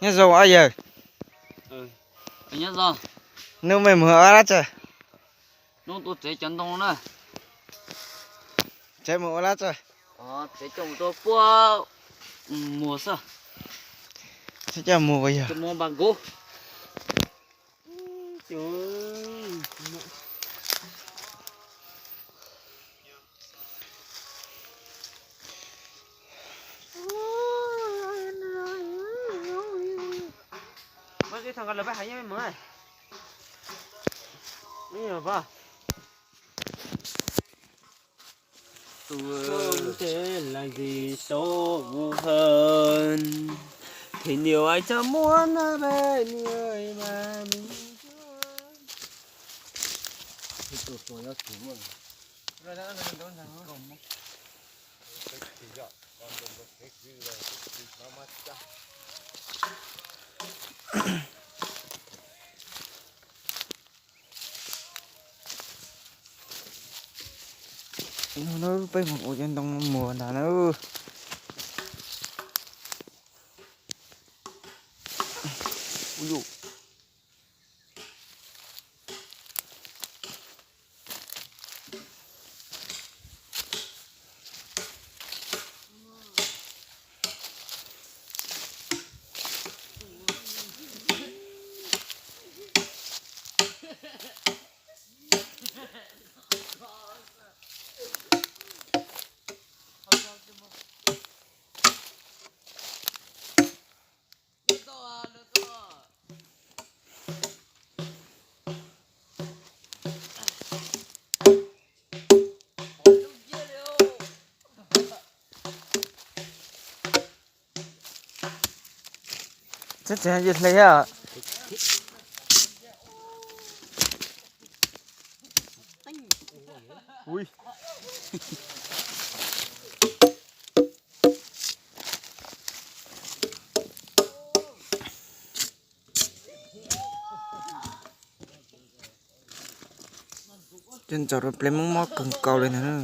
Nyob zoo ob yawg. Nyob zoo. Hnub mej mus ua dab tsi? Hnub tuaj tsev cov ntoo na. Tsev mus ua dab tsi? Tsev coj mus rau puab muag xwb. Tsev coj mus ua yog. Mus npam nkuv. Tôi làm gì xấu hơn thì điều ấy cho muốn nói về người mà mình Hnub no peb mus ua cov ntoo muag ntag na. Tseeb tseeb yog hle thiab. Cov ntsaum rau ple mob mob kawg nkaus li ntag na.